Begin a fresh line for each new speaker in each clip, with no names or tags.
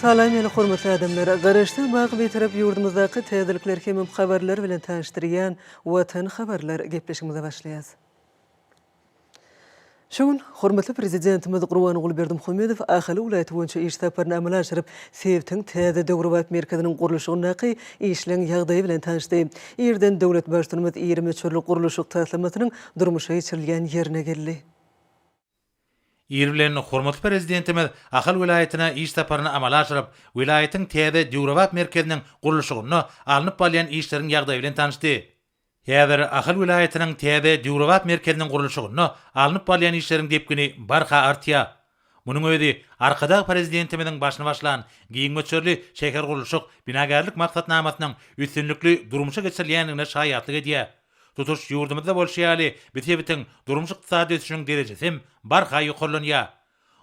Salam meni hormatly adamlar! Garaşsyz baky Bitarap ýurdumyzdaky täzelikler hemem habarlar bilen tanyşdyrýan Watan habarlar gepleşigimize başlaýas. Şu gün hormatly Prezidentimiz Gurbanguly Berdimuhamedow Ahal welaýaty boýunça iş saparyny amala aşyryp, sebitiň täze döwrebap merkeziniň gurluşygyndaky işleň ýagdaýy bilen tanyşdy. Irden döwlet Baştutanymyz iri möçberli gurluşyk taslamasynyň durmuşa geçirilýän ýerine geldi.
Ir bilen hormatly Prezidentimiz Ahal welaýatyna iş saparyny amala aşyryp, welaýatyň täze döwrebap merkeziniň gurluşygynda alnyp barylýan işleriň ýagdaýy bilen tanyşdy. Häzir Ahal welaýatynyň täze döwrebap merkeziniň gurluşygynda alnyp barylýan işleriň depgini barha artýar. Munuň özi Arkadag Prezidentimiziň başyny başlan giň möçberli şähergurluşyk, binagärlik maksatnamasynyň üstünlikli durmuşa geçirilýändigine şaýatlyk edýär. Tutuş ýurdumyzda bolşy ýaly, bu sebitiň durmuş-ykdysady ösüşiniň derejesi hem barha ýokarlanýar.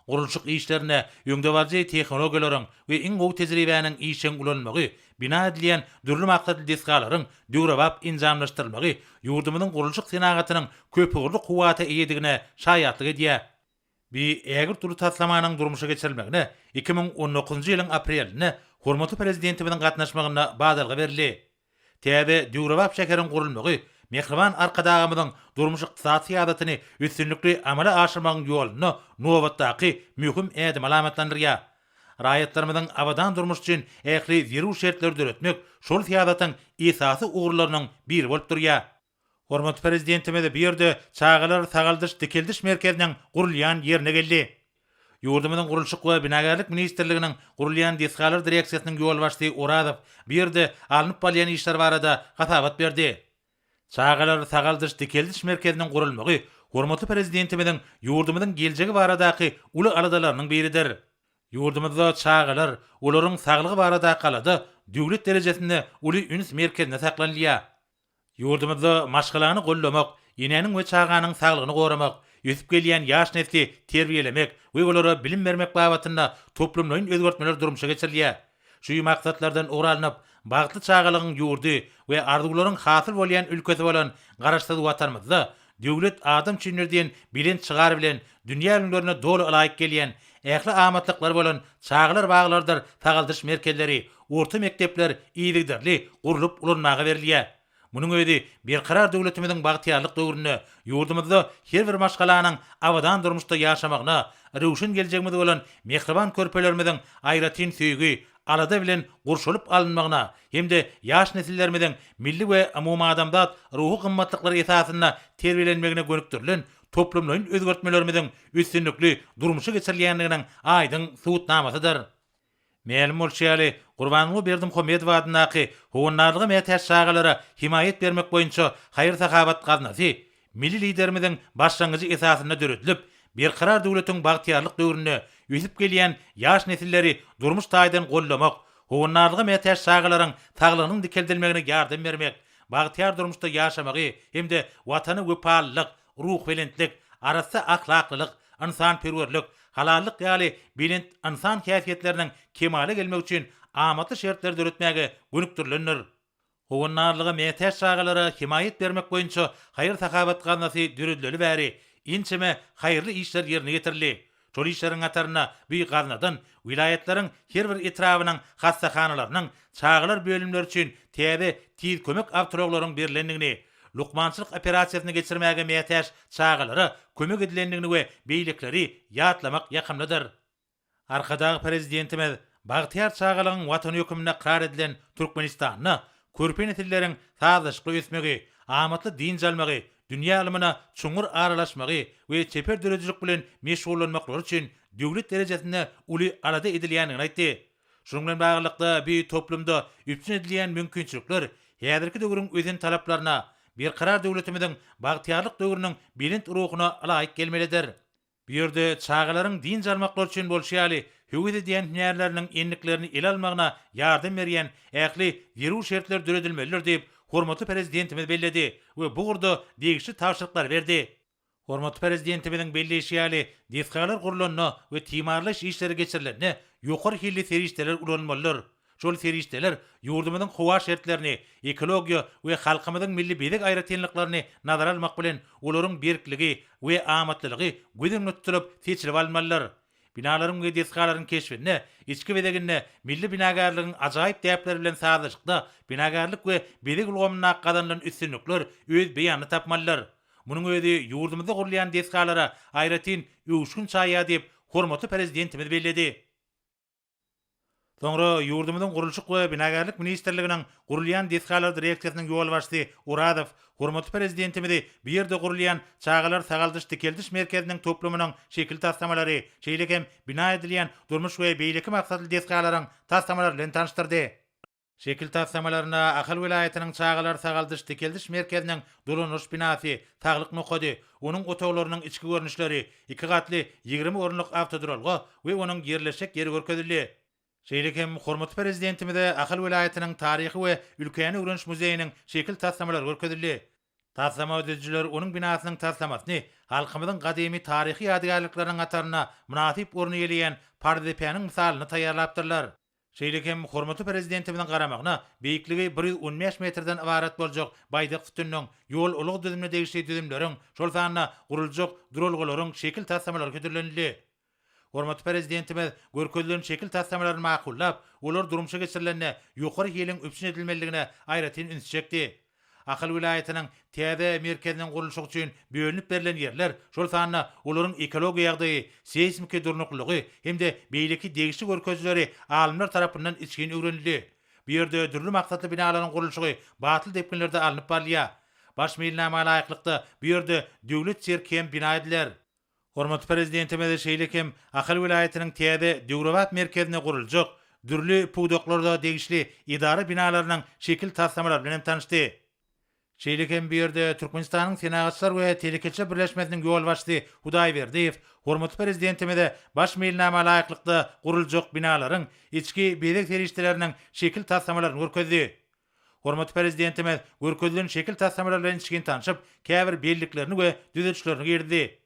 Gurluşyk işlerinde öňdebaryjy tehnologiýalaryň we iň gowy tejribäniň işjeň ulanylmagy, bina edilýän dürli maksatly desgalaryň döwrebap enjamlaşdyrylmagy ýurdumyzyň gurluşyk senagatynyň köpugurly kuwwata eýedigine şaýatlyk edýär. Bu ägirt uly taslamanyň durmuşa geçirilmegine 2019-njy ýylyň aprelinde hormatly Prezidentimiziň gatnaşmagynda badalga berildi. Täze döwrebap şäheriň gurulmagy mähriban Arkadagymyzyň durmuş-ykdysady syýasatyny üstünlikli amala aşyrmagyň ýolunda nobatdaky möhüm ädim alamatlandyrýar. Raýatlarymyzyň abadan durmuşy üçin ähli zerur şertleri döretmek şol syýasatyň esasy ugurlarynyň biri bolup durýar. Hormatly Prezidentimiz bu ýerde çagalar sagaldyş-dikeldiş merkeziniň gurulýan ýerine geldi. Ýurdumyzyň Gurluşyk we binagärlik ministrliginiň Gurulýan desgalar direksiýasynyň ýolbaşçysy Orazow bu ýerde alnyp barylýan işler barada hasabat berdi. Çagalar sagaldyş-dikeldiş merkeziniň gurulmagy hormatly Prezidentimiziň ýurdumyzyň geljegi baradaky uly aladalarynyň biridir. Ýurdumyzda çagalar, olaryň saglygy baradaky alada döwlet derejesinde uly üns merkezinde saklanylýar. Ýurdumyzda maşgalany goldamak, enäniň we çaganyň saglygyny goramak, ösüp gelýän ýaş nesli terbiýelemek we olara bilim bermek babatynda toplumlaýyn özgertmeler durmuşa geçirilýär. Şu maksatlardan ugur alnyp, bagtly çagalygyň ýurdy we arzuwlaryň hasyl bolýan ülkesi bolan Garaşsyz Watanymyzda Döwlet adam üçindir diýen belent şygar bilen dünýä ülňülerine doly ylaýyk gelýän, ähli amatlyklary bolan çagalar baglarydyr sagaldyş merkezleri, orta mekdepler yzygiderli gurlup ulanmaga berilýär. Munuň özi Berkarar döwletimiziň bagtyýarlyk döwründe ýurdumyzda her bir maşgalanyň abadan durmuşda ýaşamagyna, röwşen geljegimiz bolan mähriban körpelerimiziň aýratyn söýgi, alada bilen gurşalyp alynmagyna hem-de ýaş nesillerimiziň milli we umumadamzat ruhy gymmatlyklary esasynda terbiýelenmegine gönükdirilen toplumlaýyn özgertmelerimiziň üstünlikli durmuşa geçirilýändiginiň aýdyň subutnamasydyr. Mälim bolşy ýaly, Gurbanguly Berdimuhamedow adyndaky Howandarlyga mätäç çagalara hemaýat bermek boýunça haýyr-sahawat gaznasy Milli Liderimiziň başlangyjy esasynda döredilip, Berkarar döwletiň bagtyýarlyk döwründe ösüp gelýän ýaş nesilleri durmuş taýdan goldamak, howandarlyga mätäç çagalaryň saglygynyň dikeldilmegine ýardam bermek, bagtyýar durmuşda ýaşamagy hem-de Watana wepalylyk, ruhubelentlik, arassa ahlaklylyk, ynsanperwerlik, halallyk ýaly belent ynsan häsiýetleriniň kemala gelmegi üçin amatly şertleri döretmäge gönükdirilendir. Howandarlyga mätäç çagalara hemaýat bermek boýunça haýyr-sahawat gaznasy döredileli bäri ençeme haýyrly işler ýerine ýetirildi. Şol işleriň hatarynda bu gaznadan welaýatlaryň her bir etrabynyň hassahanalarynyň çagalar bölümleri üçin täze Tiz kömek awtoulaglaryň berlendigini, lukmançylyk operasiýasyny geçirmäge mätäç çagalara kömek edilendigini we beýlekileri ýatlamak ýakymlydyr. Arkadag Prezidentimiz bagtyýar çagalygyň Watany hökmünde ykrar edilen Türkmenistanda körpe nesilleriň sazlaşykly ösmegi, amatly dynç almagy, dünýä ylmyna çuňňur aralaşmagy we çeper döredijilik bilen meşgullanmaklary üçin döwlet derejesinde uly alada edilýändigini aýtdy. Şunuň bilen baglylykda, bu toplumda üpjün edilýän mümkinçilikler häzirki döwrüň ösen talaplaryna, Berkarar döwletimiziň bagtyýarlyk döwrüniň belent ruhuna ylaýyk gelmelidir. Bu ýerde çagalaryň dynç almaklary üçin bolşy ýaly, höwes edýän hünärleriniň endiklerini ele almagyna ýardam berýän ähli zerur şertler döredilmelidir diýip, hormatly Prezidentimiz belledi we bu ugurda degişli tabşyryklary berdi. Hormatly Prezidentimiziň belleýşi ýaly, desgalar gurlanda we timarlaýyş işleri geçirilende ýokary hilli serişdeler ulanylmalydyr. Şol serişdeler ýurdumyzyň howa şertlerini, ekologiýa we halkymyzyň milli bezeg aýratynlyklaryny nazara almak bilen, olaryň berkligi we amatlylygy göz öňünde tutulyp seçilip alynmalydyr. Binalaryň we desgalaryň keşbinde, içki bezeginde milli binagärligiň ajaýyp däpleri bilen sazlaşykda binagärlik we bezeg ulgamynda gazanylan üstünlikler öz beýanyny tapmalydyr. Munuň özi ýurdumyzda gurulýan desgalara aýratyn öwüşgin çaýýar diýip, hormatly Prezidentimiz belledi. Soňra ýurdumyzyň Gurluşyk we binagärlik ministrliginiň Gurulýan desgalar direksiýasynyň ýolbaşçysy Orazow hormatly Prezidentimizi bu ýerde gurulýan çagalar sagaldyş-dikeldiş merkeziniň toplumynyň şekil taslamalary, şeýle hem bina edilýän durmuş we beýleki maksatly desgalaryň taslamalary bilen tanyşdyrdy. Şekil taslamalarynda Ahal welaýatynyň çagalar sagaldyş-dikeldiş merkeziniň dolandyryş binasy, saglyk nokady, onuň otaglarynyň içki görnüşleri, iki gatly 20 orunlyk awtoduralga we onuň ýerleşjek ýeri görkezildi. Şeýle hem hormatly Prezidentimize Ahal welaýatynyň Taryhy we ülkäni öwreniş muzeýiniň şekil taslamalary görkezildi. Taslama düzüjiler onuň binasynyň taslamasyny halkymyzyň gadymy taryhy ýadygärlikleriniň hatarynda mynasyp orun eýeleýän Parzdepäniň mysalynda taýýarlapdyrlar. Şeýle hem hormatly Prezidentimiziň garamagyna beýikligi 115 metrden ybarat boljak baýdak sütüniniň, ýol-ulag düzümine degişli düzümleriň, şol sanda guruljak duralgalaryň şekil taslamalary hödürlenildi. Hormatly Prezidentimiz görkezilen şekil taslamalaryny makullap, olar durmuşa geçirilende ýokary hiliň üpjün edilmelidigine aýratyn ünsi çekdi. Ahal welaýatynyň täze merkeziniň gurluşygy üçin bölünip berlen ýerler, şol sanda olaryň ekologiýa ýagdaýy, seýsmiki durnuklylygy hem-de beýleki degişli görkezijileri alymlar tarapyndan içgin öwrenildi. Bu ýerde dürli maksatly binalaryň gurluşygy batly depginlerde alnyp barylýar. Baş meýilnama laýyklykda, bu ýerde döwlet sirki hem bina ediler. Hormatly Prezidentimiz şeýle hem Ahal welaýatynyň täze döwrebap merkezinde guruljak, dürli pudaklarda degişli edara binalarynyň şekil taslamalary bilen hem tanyşdy. Şeýle hem bu ýerde Türkmenistanyň Senagatçylar we telekeçiler birleşmesiniň ýolbaşçysy Hudaýberdiýew hormatly Prezidentimize baş meýilnama laýyklykda guruljak binalaryň içki bezeg serişdeleriniň şekil taslamalaryny görkezdi. Hormatly Prezidentimiz görkezilen şekil taslamalary bilen içgin tanşyp, käbir belliklerini we düzedişlerini girizdi.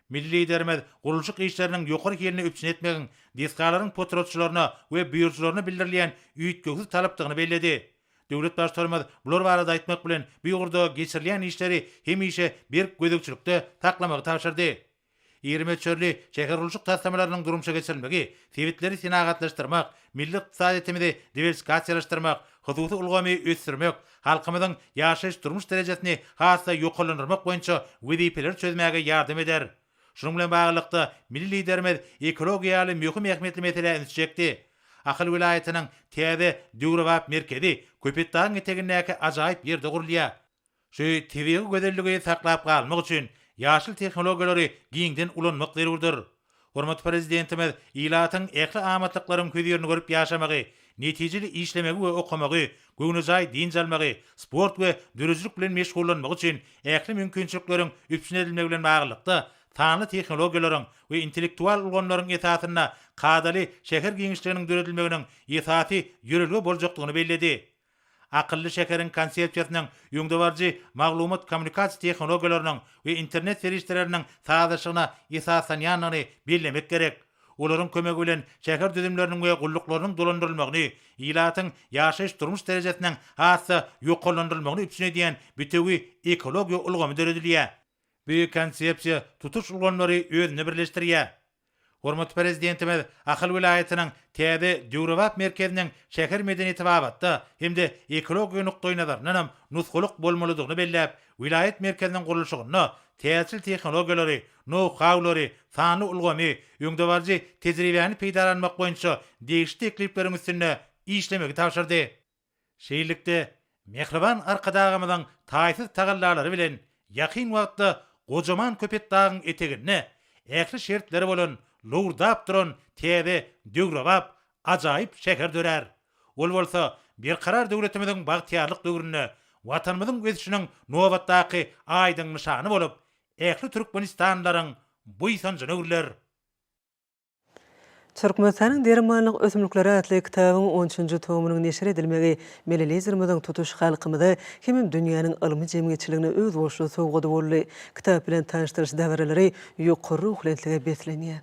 Milli Liderimiz gurluşyk işleriniň ýokary hilini üpjün etmegiň desgalaryň potratçylaryna we buýrujylaryna bildirilýän üýtgewsiz talapdygyny belledi. Döwlet Baştutanymyz bular barada aýtmak bilen, bu ugurda geçirilýän işleri hemişe berk gözegçilikde saklamagy tabşyrdy. Iri möçberli şähergurluşyk taslamalarynyň durmuşa geçirilmegi sebitleri senagatlaşdyrmak, milli ykdysadyýetimizi diwersifikasiýalaşdyrmak, hususy ulgamy ösdürmek, halkymyzyň ýaşaýyş-durmuş derejesini has-da ýokarlandyrmak boýunça wezipeleri çözmäge ýardam eder. Şunuň bilen baglylykda, milli Liderimiz ekologiýa ýaly möhüm ähmiýetli meselä ünsi çekdi. Ahal welaýatynyň täze, döwrebap merkezi Köpetdagyň etegindäki ajaýyp ýerde gurulýar. Şu tebigy gözelligi saklap galmak üçin ýaşyl tehnologiýalary giňden ulanmak zerurdyr. Hormatly Prezidentimiz ilatyň ähli amatlyklaryň hözirini görüp ýaşamagy, netijeli işlemegi we okamagy, göwnejaý dynç almagy, sport we döredijilik bilen meşgullanmagy üçin ähli mümkinçilikleriň üpjün edilmegi bilen baglylykda, sanly tehnologiýalaryň we intellektual ulgamlaryň esasynda kadaly şäher giňişliginiň döredilmeginiň esasy ýörelge boljakdygyny belledi. Akylly şäheriň konsepsiýasynyň öňdebaryjy maglumat-kommunikasiýa tehnologiýalarynyň we internet serişdeleriniň sazlaşygyna esaslanýandygyny bellemek gerek. Olaryň kömegi bilen şäher düzümleriniň we gulluklarynyň dolandyrylmagyny, ilatyň ýaşaýyş-durmuş derejesiniň has-da ýokarlandyrylmagyny üpjün edýän bitewi ekologiýa ulgamy döredilýär. Bu konsepsiýa tutuş ulgamlary özünde birleşdirýär. Hormatly Prezidentimiz Ahal welaýatynyň täze döwrebap merkeziniň şäher medeniýeti babatda hem-de ekologiýa nukdaýnazaryndan hem nusgalyk bolmalydygyny belläp, welaýat merkeziniň gurluşygynda täzeçil tehnologiýalary, nou-haulary, sanly ulgamy, öňdebaryjy tejribäni peýdalanmak boýunça degişli teklipleriň üstünde işlemegi tabşyrdy. Şeýlelikde, mähriban Arkadagymyzyň taýsyz tagallalary bilen ýakyn wagtda gojaman Köpetdagyň eteginde ähli şertleri bolan, lowurdap duran täze, döwrebap, ajaýyp şäher dörär. Ol bolsa Berkarar döwletimiziň bagtyýarlyk döwründe Watanymyzyň ösüşiniň nobatdaky aýdyň nyşany bolup, ähli türkmenistanlylaryň buýsanjyna öwrüler.
Türkmenistanyň dermanlyk ösümlikleri atly kitabyň on üçünji tomynyň neşir edilmegi Milli Liderimiziň tutuş halkymyza hemem dünýäniň ylmy jemgyýetçiligine özboluşly sowgady boldy. Kitap bilen tanyşdyryş dabaralary ýokary ruhubelentlige beslenýär.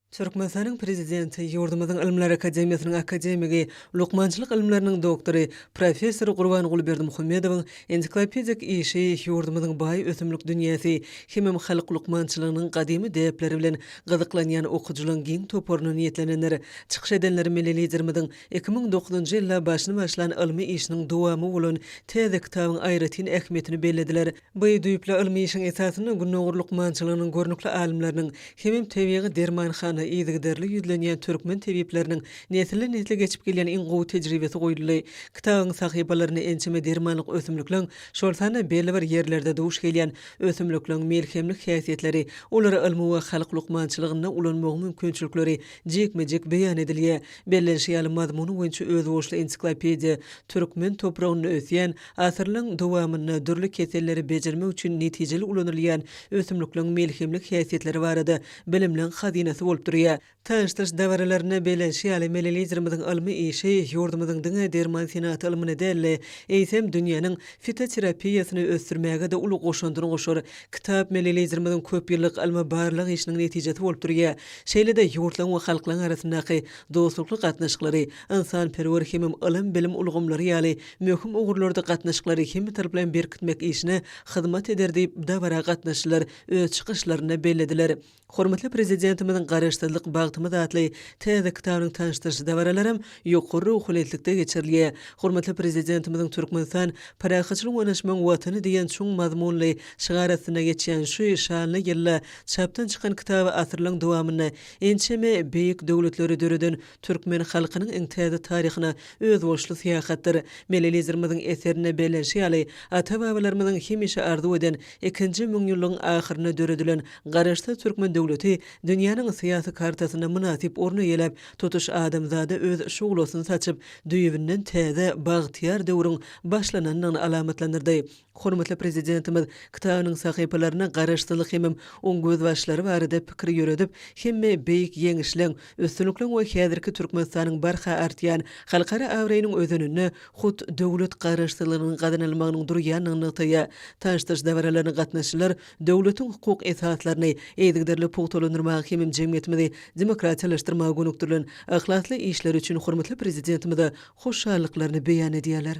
Türkmenistanyň Prezidenti, ýurdumyzyň Ylymlar akademiýasynyň akademigi, lukmançylyk ylymlarynyň doktory, professor Gurbanguly Berdimuhamedowyň ensiklopedik işi ýurdumyzyň baý ösümlik dünýäsi hemem halk lukmançylygynyň gadymy däpleri bilen gyzyklanýan okyjylaryň giň toparyna niýetlenendir. Çykyş edenler milli Liderimiziň 2009-njy ýylda başyny başlan ylmy işiniň dowamy bolan täze kitabyň aýratyn ähmiýetini bellediler. Bu düýpli ylmy işiň esasynda gündogar lukmançylygynyň görnükli alymlarynyň hemem tebigy dermanhana yzygiderli ýüzlenýän türkmen tebipleriniň nesilden-nesle geçip gelýän iň gowy tejribesi goýuldy. Kitabyň sahypalarynda ençeme dermanlyk ösümlikleň, şol sanda belli bir ýerlerde duş gelýän ösümlikleň melhemlik häsiýetleri, olary ylmy we halk lukmançylygynda ulanmagyň mümkinçilikleri jikme-jik beýan edilýär. Bellenişi ýaly, mazmuny boýunça özboluşly ensiklopediýa türkmen topragynda ösýän, Asyrlaryň dowamynda dürli keselleri bejermek üçin netijeli ulanylýan ösümlikleriň melhemlik häsiýetleri barada bilimleň hazynasy bolup durýar. Tanyşdyryş dabaralarynda bellenişi ýaly, milli Liderimiziň ylmy işi ýurdumyzyň diňe derman senagaty ylmyny däl-de, eýsem, dünýäniň fitoterapiýasyny ösdürmäge-de uly goşandyny goşar. Kitap milli Liderimiziň köp ýyllyk ylmy-barlag işiniň netijesi bolup durýar. Şeýle-de ýurtlaryň we halklaryň arasyndaky dostlukly gatnaşyklary, ynsanperwer hemem ylym-bilim ulgamlary ýaly möhüm ugurlarda gatnaşyklary hemmetaraplaýyn berkitmek işine hyzmat eder diýip, dabara gatnaşyjylar öz çykyşlarynda bellediler. Hormatly Prezidentimiziň Garaşsyzlyk, bagtymyz atly täze kitabynyň tanyşdyryş dabaralaram ýokary ruhubelentlikde geçirilýär. Hormatly Prezidentimiziň Türkmenistan, parahatçylygyň we ynanyşmagyň Watany diýen çuň mazmunly şygar astynda geçýän şu şanly ýylda çapdan çykan kitaby asyrlaryň dowamynda ençeme beýik döwletleri döreden Türkmen halkynyň iň täze taryhyna özboluşly syýahatdyr. Milli Liderimiziň eserinde bellenişi ýaly, ata-babalarymyzyň hemişe arzuw eden ikinji müňýyllygyň ahyrynda döredilen Garaşsyz türkmen döwleti dünýäniň syýasy kartasynda mynasyp orun eýeläp, tutuş adamzada öz şuglasyny saçyp, düýbünden täze, bagtyýar döwrüň başlanandygyny alamatlandyrdy. Hormatly Prezidentimiz kitabynyň sahypalarynda Garaşsyzlyk hemem oň gözbaşlary barada pikir ýöredip, hemme beýik ýeňişleň, üstünlikleň we häzirki Türkmenistanyň barha artýan halkara abraýynyň özeninde hut döwlet Garaşsyzlygynyň gazanylmagynyň durýandygyny nygtaýar. Tanyşdyryş dabaralaryna gatnaşyjylar döwletiň hukuk esaslaryny yzygiderli pugtalandyrmaga hemem jemgyýetimizi demokratiýalaşdyrmaga gönükdirilen yhlasly işleri üçin hormatly Prezidentimize hoşallyklaryny beýan edýärler.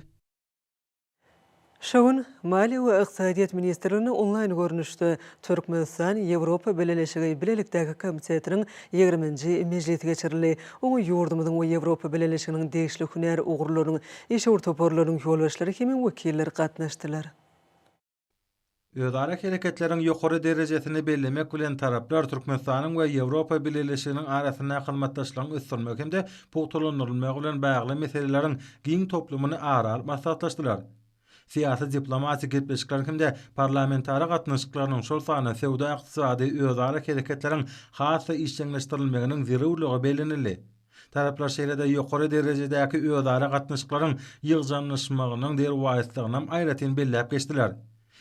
Şu gün Maliýe we ykdysadyýet ministrliginde onlaýn görnüşde Türkmenistan, Ýewropa Bileleşigi bilelikdäki komitetiniň ýigriminji mejlisi geçirildi. Oňa ýurdumyzyň we Ýewropa Bileleşiginiň degişli hünär ugurlarynyň işewür toparlarynyň ýolbaşçylary hem wekilleri gatnaşdylar.
Özara hereketleriň ýokary derejesini bellemek bilen, taraplar Türkmenistanyň we Ýewropa Bileleşiginiň arasynda hyzmatdaşlygyň ösdürilmegi hem-de pugtalandyrylmagy bilen bagly meseleleriň giň toplumyny ara alyp maslahatlaşdylar. Syýasy-diplomatik gepleşikleriň hem-de parlamentara gatnaşyklarynyň, şol sanda söwda-ykdysady özara hereketleriň has-da işjeňleşdirilmeginiň zerurlygy bellenildi. Taraplar şeýle-de ýokary derejedäki özara gatnaşyklaryň ýygjamlaşmagynyň derwaýyslygynam aýratyn belläp geçdiler.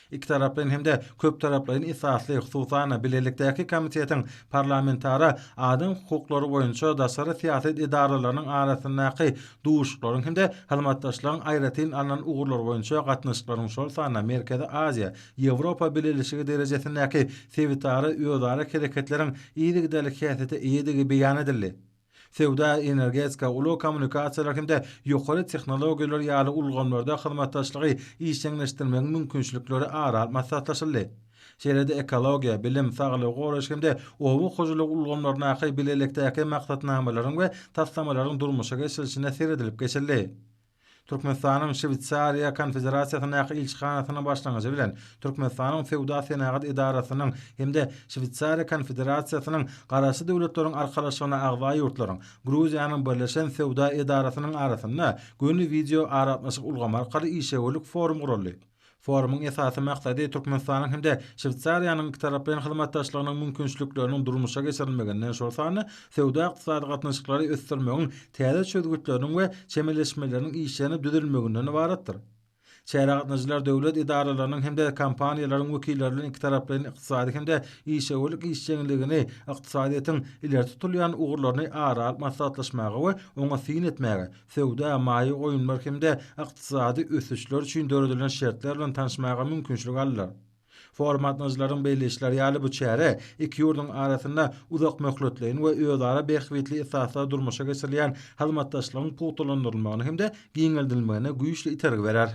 Ikitaraplaýyn hem-de köptaraplaýyn esasly, hususan-da, bilelikdäki komitetiň parlamentara adam hukuklary boýunça daşary syýasat edaralarynyň arasyndaky duşuşyklaryň hem-de hyzmatdaşlygyň aýratyn alnan ugurlary boýunça gatnaşyklaryň, şol sanda Merkezi Aziýa, Ýewropa Bileleşigi derejesindäki sebitara özara hereketleriň yzygiderli häsiýete eýedigi beýan edildi. Söwda, energetika, ulag kommunikasiýalar hem-de ýokary tehnologiýalar ýaly ulgamlarda hyzmatdaşlygy işjeňleşdirmegiň mümkinçilikleri ara alyp maslahatlaşyldy. Şeýle-de ekologiýa, bilim, saglygy goraýyş hem-de oba hojalygy ulgamlaryndaky bilelikdäki maksatnamalaryň we taslamalaryň durmuşa geçirilişine seredilip geçildi. Türkmenistanyň Şweýsariýa Konfederasiýasyndaky ilçihanasynyň başlangyjy bilen Türkmenistanyň Söwda-senagat edarasynyň hem-de Şweýsariýa Konfederasiýasynyň Garaşsyz Döwletleriň Arkalaşygyna agza ýurtlaryň Gruziýanyň Birleşen söwda edarasynyň arasynda göni wideo aragatnaşyk ulgamy arkaly işewürlik forum guraldy. Forumyň esasy maksady Türkmenistanyň hem-de Şweýsariýanyň ikitaraplaýyn hyzmatdaşlygynyň mümkinçilikleriniň durmuşa geçirilmeginden, şol sanda söwda-ykdysady gatnaşyklary ösdürmegiň täze çözgütleriniň we çemeleşmeleriniň işlenip düzülmeginden ybaratdyr. Çärä gatnaşyjylar döwlet edaralarynyň hem-de kompaniýalaryň wekilleri bilen ikitaraplaýyn ykdysady hem-de işewürlik işjeňligini, ykdysadyýetiň ileri tutulýan ugurlaryny ara alyp maslahatlaşmaga we oňa syn etmäge, söwda, maýa goýumlar hem-de ykdysady ösüşler üçin döredilen şertler bilen tanyşmaga mümkinçilik aldylar. Foruma gatnaşyjylaryň belleýişleri ýaly, bu çäre iki ýurduň arasynda uzakmöhletleýin we özara bähbitli esasda durmuşa geçirilýän hyzmatdaşlygyň pugtalandyrylmagyna hem-de giňeldilmegine güýçli itergi berer.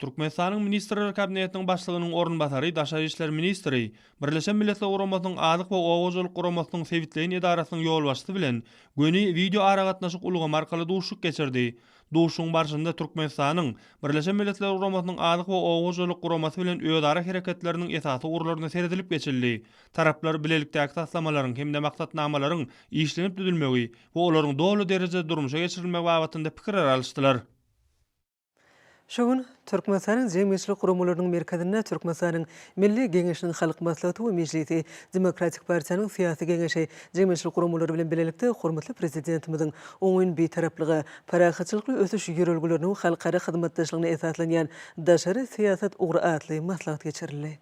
Türkmenistanyň Ministrler Kabinetiniň Başlygynyň orunbasary, daşary işler ministri, Birleşen Milletler Guramasynyň Azyk we oba hojalyk guramasynyň sebitleýin edarasynyň ýolbaşçysy bilen göni wideoaragatnaşyk ulgamy arkaly duşuşyk geçirdi. Duşuşygyň barşynda Türkmenistanyň Birleşen Milletler Guramasynyň Azyk we oba hojalyk guramasy bilen özara hereketleriniň esasy ugurlaryna seredilip geçildi. Taraplar bilelikdäki taslamalaryň hem-de maksatnamalaryň işlenip düzülmegi we olaryň doly derejede durmuşa geçirilmegi babatynda pikirler alyşdylar.
Şu gün Türkmenistanyň Jemgyýetçilik guramalarynyň merkezinde Türkmenistanyň Milli Geňeşiniň Halk Maslahaty we Mejlisi, Demokratik partiýanyň Syýasy Geňeşi, jemgyýetçilik guramalary bilen bilelikde hormatly Prezidentimiziň oňyn Bitaraplyga, parahatçylykly ösüş ýörelgelerine we halkara hyzmatdaşlygyna esaslanýan daşary syýasat ugry atly maslahat geçirildi.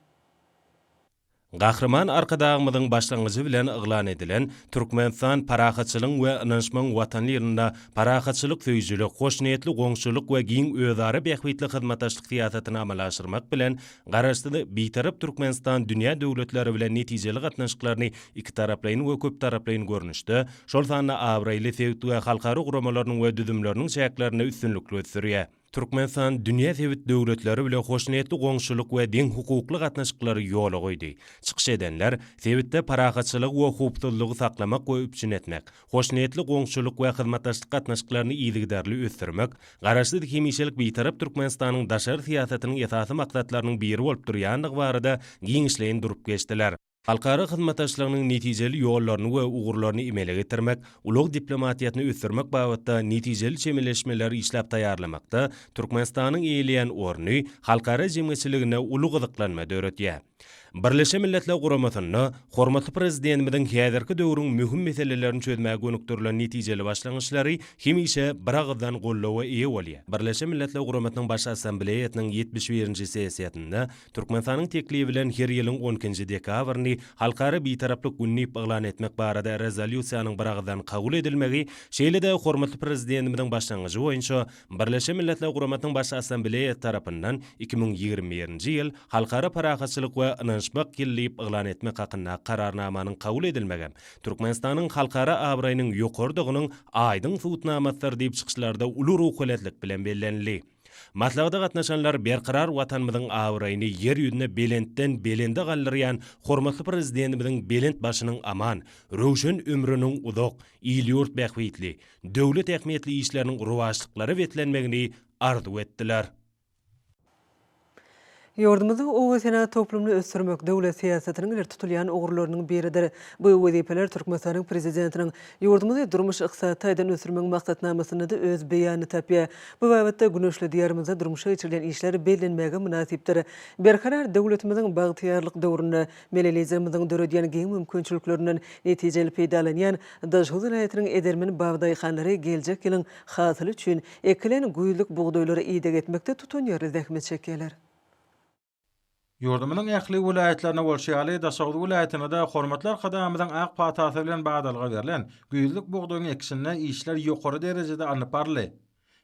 Gahryman Arkadagymyzyň başlangyjy bilen yglan edilen Türkmenistan, parahatçylygyň we ynanyşmagyň Watany ýylynda parahatçylyk söýüjilik, hoşniýetli goňşulyk we giň özara bähbitli hyzmatdaşlyk syýasatyny amala aşyrmak bilen, Garaşsyz, Bitarap Türkmenistan dünýä döwletleri bilen netijeli gatnaşyklaryny ikitaraplaýyn we köptaraplaýyn görnüşde, şol sanda abraýly sebit we halkara guramalarynyň we düzümleriniň çäklerinde üstünlikli ösdürýär. Türkmenistan dünýä sebit döwletleri bile hoşniýetli goňşulyk we deňhukukly gatnaşyklary ýola goýdy. Çykyş edenler, sebitde parahatçylygy we howpsuzlygy saklamak we üpjün etmek, hoşniýetli goňşulyk we hyzmatdaşlyk gatnaşyklaryny yzygiderli ösdürmek Garaşsyz hemişelik Bitarap Türkmenistanyň daşary syýasatynyň esasy maksatlarynyň biri bolup durýandygy barada giňişleýin durup geçdiler. Halkara hyzmatdaşlygynyň netijeli ýollaryny we ugurlaryny emele getirmek, ulag diplomatiýasyny ösdürmek babatda netijeli çemeleşmeleri işläp taýýarlamakda Türkmenistanyň eýeleýän orny halkara jemgyýetçiliginde uly gyzyklanma döredýär. Birleşen Milletler Guramasynda hormatly Prezidentimiziň häzirki döwrüň möhüm meselelerini çözmäge gönükdirilen netijeli başlangyçlary hemişe biragyzdan goldawa eýe bolýar. Birleşen Milletler Guramasynyň Baş Assambleýasynyň 71-nji sessiýasynda Türkmenistanyň teklibi bilen her ýylyň on ikinji dekabryny Halkara Bitaraplyk güni diýip yglan etmek barada Rezolýusiýanyň biragyzdan kabul edilmegi, şeýle-de hormatly Prezidentimiziň başlangyjy boýunça Birleşen Milletler Guramasynyň Baş Assambleýasy tarapyndan 2021-nji ýyl Halkara parahatçylyk we ynanyşmak ýyly diýip yglan etmek hakyndaky Kararnamanyň kabul edilmegem Türkmenistanyň halkara abraýynyň ýokarydygynyň aýdyň subutnamasydyr diýip çykyşlarda uly ruhubelentlik bilen bellenildi. Maslahata gatnaşanlar berkarar Watanymyzyň abraýyny Ýer ýüzünde belentden belende galdyrýan hormatly Prezidentimiziň belent başynyň aman, röwşen ömrüniň uzak, il-ýurt bähbitli, döwlet ähmiýetli işleriniň rowaçlyklara beslenmegini arzuw etdiler.
Ýurdumyzda oba senagat toplumyny ösdürmek döwlet syýasatynyň ileri tutulýan ugurlarynyň biridir. Bu wezipeler Türkmenistanyň Prezidentiniň ýurdumyzy durmuş-ykdysady taýdan ösdürmegiň maksatnamasynda-da öz beýanyny tapýar. Bu babatda güneşli Diýarymyzda durmuşa geçirilýän işler bellenmäge mynasypdyr. Berkarar döwletimiziň bagtyýarlyk döwründe Milli Liderimiziň döredýän giň mümkinçiliklerinden netijeli peýdalanýan Daşoguz welaýatynyň edermen babadaýhanlary geljek ýylyň hasyly üçin ekilen güýzlük bugdaýlara ideg etmekde tutanýerli zähmet çekýärler.
Ýurdumyzyň ähli welaýatlarynda bolşy ýaly, Daşoguz welaýatynda-da hormatly Arkadagymyzyň ak patasy bilen badalga berlen güýzlük bugdaýyň ekişinde işler ýokary derejede alnyp baryldy.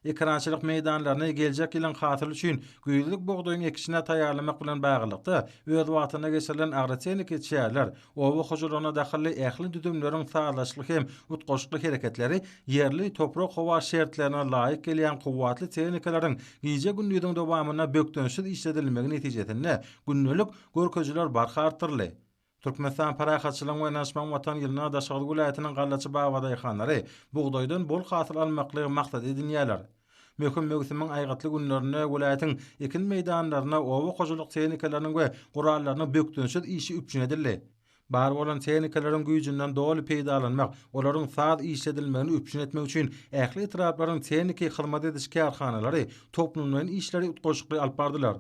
Ekerançylyk meýdanlaryny geljek ýylyň hasyly üçin güýzlük bugdaýyň ekişine taýýarlamak bilen baglylykda, öz wagtynda geçirilen agrotehniki çäreler, oba hojalygyna dahylly ähli düzümleriň sazlaşykly hem utgaşykly hereketleri ýerli toprak-howa şertlerine laýyk gelýän kuwwatly tehnikalaryň gije-gündiziň dowamynda bökdençsiz işledilmegi netijesinde gündelik görkezijiler barha artdyryldy. Türkmenistan Parahatçylygyň we ynanyşmagyň Watany ýylynda Daşoguz welaýatynyň gallaçy babadaýhanlary bugdaýdan bol hasyl almaklygy maksat edinýärler. Möhüm möwsümiň aýgytly günlerinde welaýatyň ekin meýdanlarynda oba hojalyk tehnikalarynyň we gurallarynyň bökdençsiz işi üpjün edildi. Bar bolan tehnikalaryň güýjünden doly peýdalanmak, olaryň saz işledilmegini üpjün etmek üçin ähli etraplaryň tehniki hyzmat ediş kärhanalary toplumlaýyn işleri utgaşykly alyp bardylar.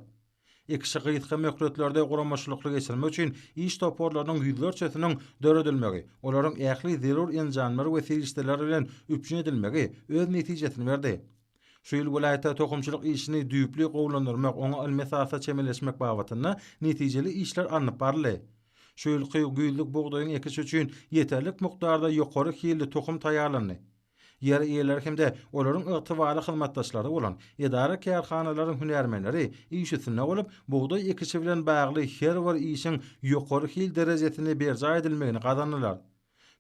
Ekişi gysga möhletlerde guramaçylykly geçirmek üçin iş toparlarynyň ýüzlerçesiniň döredilmegi, olaryň ähli zerur enjamlar we serişdeler bilen üpjün edilmegi öz netijesini berdi. Şu ýyl welaýatda tohumçylyk işini düýpli gowulandyrmak, oňa ylmy esasda çemeleşmek babatynda netijeli işler alnyp baryldy. Şu ýylky güýzlük bugdaýyň ekişi üçin ýeterlik mukdarda ýokary hilli tohum taýýarlandy. Ýer eýeleri hem-de olaryň ygtybarly hyzmatdaşlary bolan edara-kärhanalaryň hünärmenleri iş üstünde bolup, bugdaý ekişi bilen bagly her bir işiň ýokary hil derejesinde berjaý edilmegini gazandylar.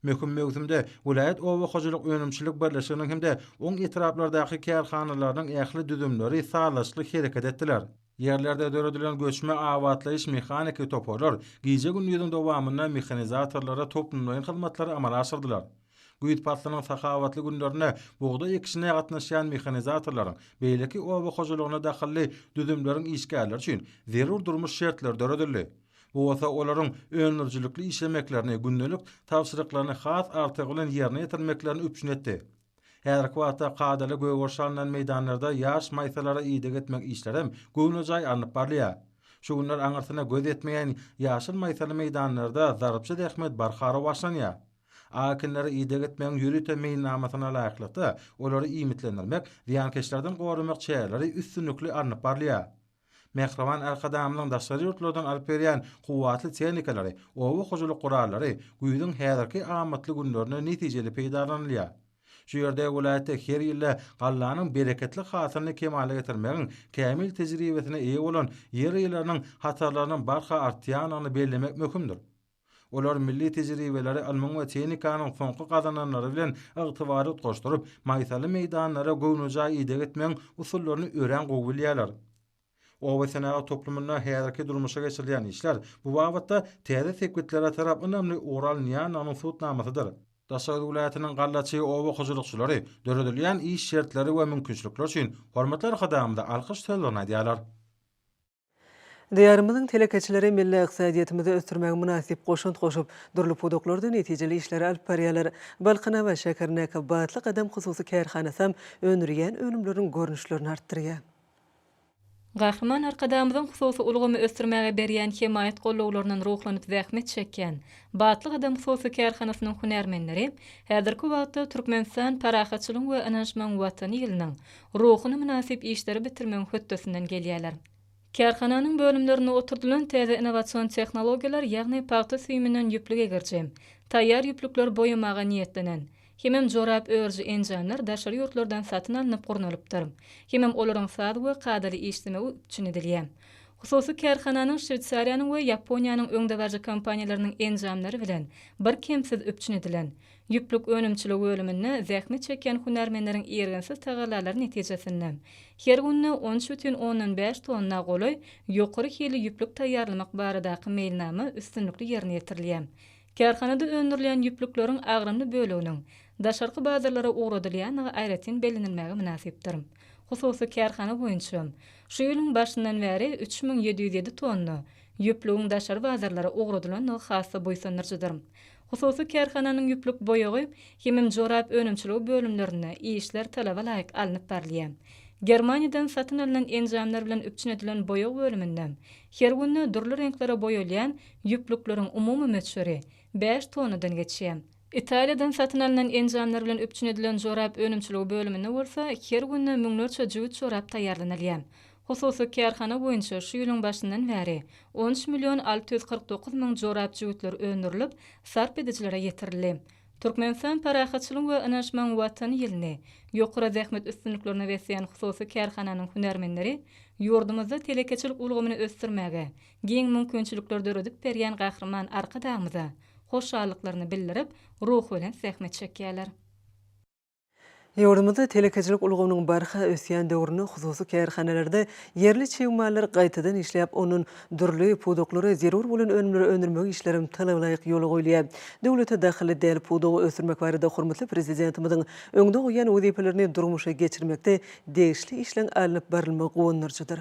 Möhüm möwsümde welaýat oba hojalyk önümçilik birleşiginiň hem-de oň etraplardaky kärhanalarynyň ähli düzümleri sazlaşykly hereket etdiler. Ýerlerde döredilen göçme abatlaýyş-mehaniki toparlar gije-gündiziň dowamynda mehanizatorlara toplumlaýyn hyzmatlary amala aşyrdylar. Güýz paslynyň sahawatly günlerinde bugdaý ekişine gatnaşýan mehanizatorlaryň, beýleki oba hojalygyna dahylly düzümleriň işgärleri üçin zerur durmuş şertleri döredildi. Bu bolsa olaryň öndürijilikli işlemeklerini, gündelik tabşyryklaryny has artygy bilen ýerine ýetirmeklerini üpjün etdi. Häzirki wagtda kadaly gögeriş alnan meýdanlarda ýaş maýsalara ideg etmek işlerem göwnejaý alnyp barylýar. Şu günler aňyrsyna göz ýetmeýän ýaşyl maýsaly meýdanlarda zarpçy zähmet barha rowaçlanýar. Ak ekinlere ideg etmegiň ýörite meýilnamasyna laýyklykda, olary iýmitlendirmek, zyýankeşlerden goramak çäreleri üstünlikli alnyp barylýar. Mähriban Arkadagymyzyň daşary ýurtlardan alyp berýän kuwwatly tehnikalary, oba hojalyk gurallary güýzüň häzirki amatly günlerinde netijeli peýdalanylýar. Şu ýerde welaýatda her ýylda gallanyň bereketli hasylyny kemala getirmegiň kämil tejribesine eýe bolan ýer eýeleriniň hatarlarynyň barha artýandygyny bellemek möhümdir. Olar milli tejribeleri ylmyň we tehnikanyň soňky gazananlary bilen ygtybarly utgaşdyryp, maýsaly meýdanlara göwnejaý ideg etmegiň usullaryny örän gowy bilýärler. Oba senagat toplumynda häzirki durmuşa geçirilýän işler bu babatda täze sepgitlere tarap ynamly ugur alynýandygynyň subutnamasydyr. Daşoguz welaýatynyň gallaçy oba hojalykçylary döredilýän iş şertleri we mümkinçilikler üçin hormatly Arkadagymyza alkyş sözlerini aýdýarlar.
Diýarymyzyň telekeçileri milli ykdysadyýetimizi ösdürmäge mynasyp goşant goşup, dürli pudaklarda netijeli işleri alyp barýarlar. Balkanabat şäherindäki Batly gadam hususy kärhanasam öndürýän önümleriniň görnüşlerini artdyrýar.
Gahryman Arkadagymyzyň hususy ulgamy ösdürmäge berýän hemaýat gollawlaryndan ruhlanyp zähmet çekýän Batly gadam hususy kärhanasynyň hünärmenleri häzirki wagtda Türkmenistan parahatçylygyň we ynanyşmagyň Watany ýylynyň ruhuna mynasyp işleri bitirmegiň hötdesinden gelýärler. Kärhananyň bölümlerinde oturdylan täze innowasion tehnologiýalar, ýagny pagta süýüminden ýüplük egiriji, taýýar ýüplükleri boýamaga niýetlenen, hemem jorap örüji enjamlar daşary ýurtlardan satyn alnyp gurnalypdyr, hemem olaryň saz we kadaly işlemegi üpjün edilýär. Hususy kärhananyň Şweýsariýanyň we Ýaponiýanyň öňdebaryjy kompaniýalarynyň enjamlary bilen birkemsiz üpjün edilen, Ýüplük önümçiligi bölüminde zähmet çekýän hünärmenleriň irginsiz tagallalary netijesinde, her günde on üç bütin ondan bäş tonna golaý ýokary hilli ýüplük taýýarlamak baradaky meýilnama üstünlikli ýerine ýetirilýär. Kärhanada öndürilýän ýüplükleriň agramly böleginiň daşarky bazarlara ugradylýandygy aýratyn bellenilmäge mynasypdyr. Hususy kärhana boýunça şu ýylyň başyndan bäri 3707 tonna ýüplügiň daşary bazarlara ugradylandygy has-da buýsandyryjydyr. Hususy kärhananyň ýüplük boýagy hemem jorap önümçiligi bölümlerinde işler talaba laýyk alnyp barylýar. Germaniýadan satyn alnan enjamlar bilen üpjün edilen boýag bölüminde her günde dürli reňklere boýalýan ýüplükleriň umumy möçberi bäş tonnadan geçýär. Italiýadan satyn alnan enjamlar bilen üpjün edilen jorap önümçiligi bölüminde bolsa her günde müňlerçe jübüt jorap taýýarlanylýar. Hususy kärhana boýunça şu ýylyň başyndan bäri 13 million 649 müň jorap jübütler öndürilip, sarp edijilere ýetirildi. Türkmenistan parahatçylygyň we ynanyşmagyň Watany ýylyny ýokary zähmet üstünliklerine besleýän hususy kärhananyň hünärmenleri ýurdumyzda telekeçilik ulgamyny ösdürmäge giň mümkinçilikler döredip berýän Gahryman Arkadagymyza hoşallyklaryny bildirip, ruhubelent zähmet çekýärler.
Ýurdumyzda telekeçilik ulgamynyň barha ösýän döwründe hususy kärhanalarda ýerli çig mallary gaýtadan işläp, ondan dürli pudaklara zerur bolan önümleri öndürmek işlerem talabalaýyk ýola goýulýar. Döwlete dahylly däl pudagy ösdürmek barada hormatly Prezidentimiziň öňde goýýan wezipelerini durmuşa geçirmekde degişli işleň alnyp barylmagy guwandyryjydyr.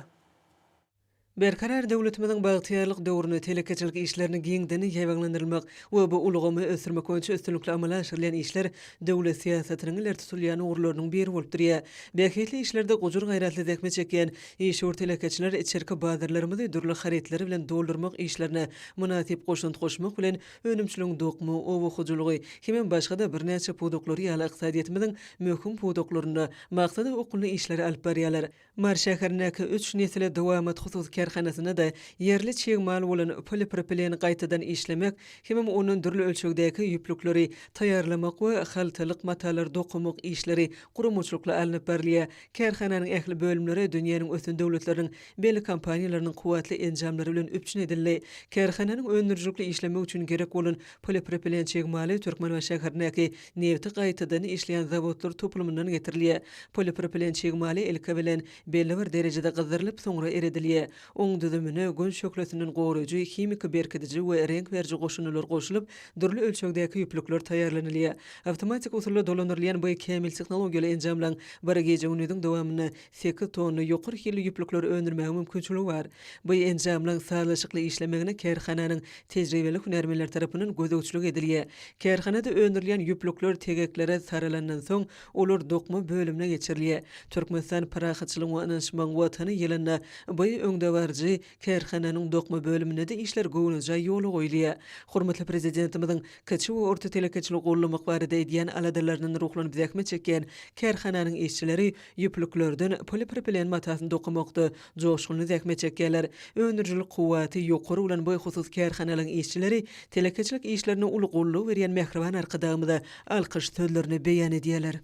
Berkarar döwletimiziň bagtyýarlyk döwründe telekeçilik işlerini giňden ýaýbaňlandyrylmak we bu ulgamy ösdürmek boýunça üstünlikli amala aşyrylýan işler döwlet syýasatynyň ileri tutulýan ugurlarynyň biri bolup durýar. Bähbitli işlerde gujur-gaýratly zähmet çekýän işewür telekeçiler içerki bazarlarymyzy dürli harytlar bilen doldurmak işlerine mynasyp goşant goşmak bilen, önümçiligiň dokma, oba hojalygy hemem başga-da birnäçe pudaklary ýaly ykdysadyýetimiziň möhüm pudaklarynda maksada okgunly işleri alyp barýarlar. Mary şäherindäki Üç nesle dowamat hususy kärhanasy. kärhanasynda-da ýerli çig mal bolan polipropileni gaýtadan işlemek hemem ondan dürli ölçegdäki ýüplükleri taýýarlamak we haltalyk matalary dokamak işleri guramaçylykly alnyp barylýar. Kärhananyň ähli bölümleri dünýäniň ösen döwletleriniň belli kompaniýalarynyň kuwwatly enjamlary bilen üpjün edildi. Kärhananyň öndürijilikli işlemegi üçin gerek bolan polipropilen çig maly Türkmenbaşy şäherindäki nebti gaýtadan işleýän zawodlar toplumyndan getirilýär. Polipropilen çig maly ilki bilen belli bir derejede gyzdyrylyp, soňra eredilýär. Oň düzümine Gün şöhlesinden goraýjy, himiki berkidiji we reňk beriji goşundylar goşulyp, dürli ölçegdäki ýüplükler taýýarlanylýar. Awtomatik usulda dolandyrylýan bu kämil tehnologiýaly enjamlaryň bir gije-gündiziň dowamynda sekiz tonna ýokary hilli ýüplükleri öndürmäge mümkinçiligi bar. Bu enjamlaryň sazlaşykly işlemegine kärhananyň tejribeli hünärmenleri tarapyndan gözegçilik edilýär. Kärhanada öndürilýän ýüplükler tegeklere saralandan soň, olar dokma bölümine geçirilýär. Türkmenistan parahatçylygyň we ynanyşmagyň Watany ýylynda bu öňdebaryjy kärhananyň dokma bölüminde-de işler göwnejaý ýola goýulýar. Hormatly Prezidentimiziň kiçi we orta telekeçiligi goldamak barada edýän aladalaryndan ruhlanyp zähmet çekýän kärhananyň işçileri ýüplüklerden polipropilen matasyny dokamakda joşgunly zähmet çekýärler. Öndürijilik kuwwaty ýokary bolan bu hususy kärhanalaryň işçileri telekeçilik işlerine uly goldaw berýän mähriban Arkadagymyza alkyş sözlerini beýan edýärler.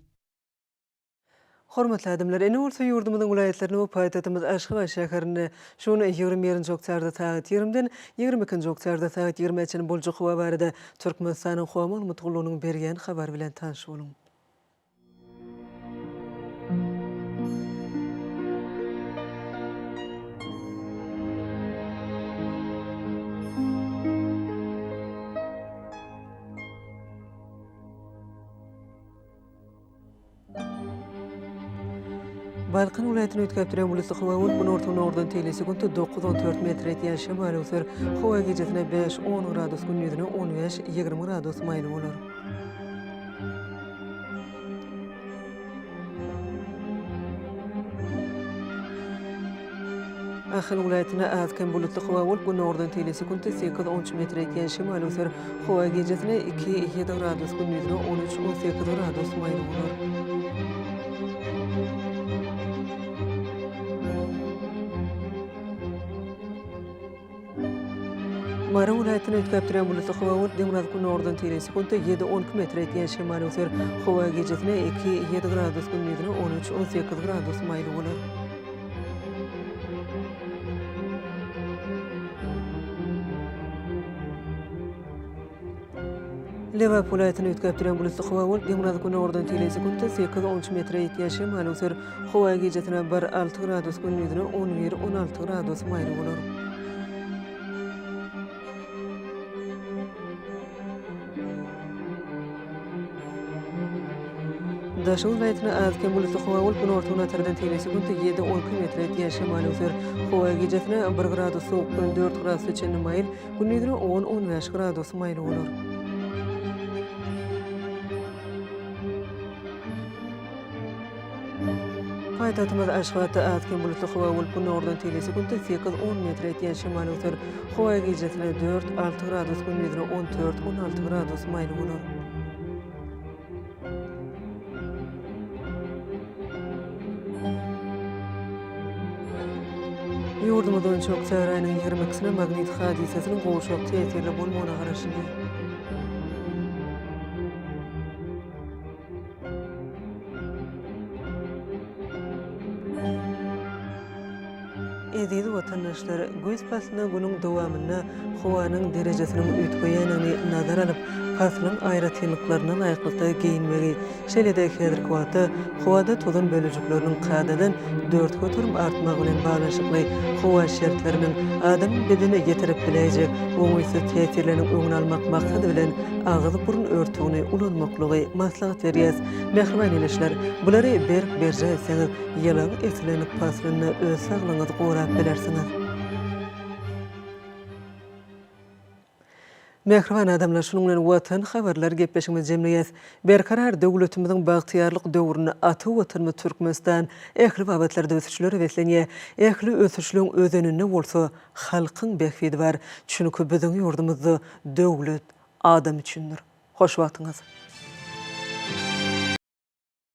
Hormatly adamlar, indi bolsa ýurdumyzyň welaýatlarynda we paýtagtymyz Aşgabat şäherinde şu gün 21-nji oktýabrda sagat ýigrimden 22-nji oktýabrda sagat ýigrimä çenli boljak howa barada Türkmenistanyň Howa maglumat gullugynyň berýän habary bilen tanyş boluň. Balkan welaýatyny üýtgäp durýan bulutly howa bolup, günorta-günordan teýli sekuntda dokuz-on dört metr ýetýän şemal öwser. Howa gijesine bäş-on gradus, gündizine on bäş-ýigrimi gradus maýyl bolar. Ahal welaýatynda az-kem bulutly howa bolup, günordan teýli sekuntda sekiz-on üç metre ýetýän şemal öwser. Howa gijesine iki, ýedi gradus, gündizine on üç, 18 gradus maýyl bolar. Mary welaýatynda üýtgäp durýan bulutly howa bolup, demirgazyk-günordan teýle sekuntda ýedi-on iki metre ýetýän şemal öwser. Howa gijesine iki, ýedi gradus, gündizine on üç, 18 gradus maýyl bolar. Lebap welaýatynda üýtgäp durýan bulutly howa bolup, demirgazyk-günordan teýle sekuntda sekiz-on üç metre ýetýän şemal öwser. Howa gijesine bir, alty gradus, gündizine on bir, 16 gradus maýyl bolar. Daşoguz welaýatynda az-kem bulutly howa bolup, günorta-günortadan teýle sekuntda ýedi, on iki metre ýetýän şemal öwser. Howa gijesine bir gradus sowukdan dört gradusa çenli maýyl, gündizine on, 15 gradus maýyl bolar. Paýtagtymyz Aşgabatda az-kem bulutly howa bolup, günordan teýle sekuntda sekiz-on metre ýetýän şemal öwser. Howa gijesine dört, alty gradus, gündizine on dört, 16 gradus maýyl bolar. Ýurdumyz boýunça oktýabr aýynyň ýigrimi ikisine magnit hadysasynyň gowşak täsirli bolmagyna garaşylýar. Eziz watandaşlar, güýz paslynda günüň dowamynda howanyň derejesiniň üýtgeýändigini nazara alyp, paslyň aýratynlyklaryna laýyklykda geýinmegi, şeýle-de häzirki wagtda howada tozan bölejikleriniň kadadan 4% artmagy bilen baglanyşykly howa şertleriniň adamyň bedenine ýetirip biläýjek oňaýsyz täsirleriniň öňüni almak maksady bilen agyz-burun örtügini ulanmaklygy maslahat berýäs. Mähriban ildeşler, bulary berk berjaý etseňiz, ýylyň islendik paslynda öz saglygyňyzy gorap bilersiňiz. Mähriban adamlar, şunuň bilen Watan habarlary gepleşigimizi jemleýäs. Berkarar döwletimiziň bagtyýarlyk döwründe ata Watanymyz Türkmenistan ähli babatlarda ösüşlere beslenýär. Ähli ösüşleň özeninde bolsa halkyň bähbidi bar. Çünki biziň ýurdumyzda döwlet adam üçindir. Hoş wagtyňyz!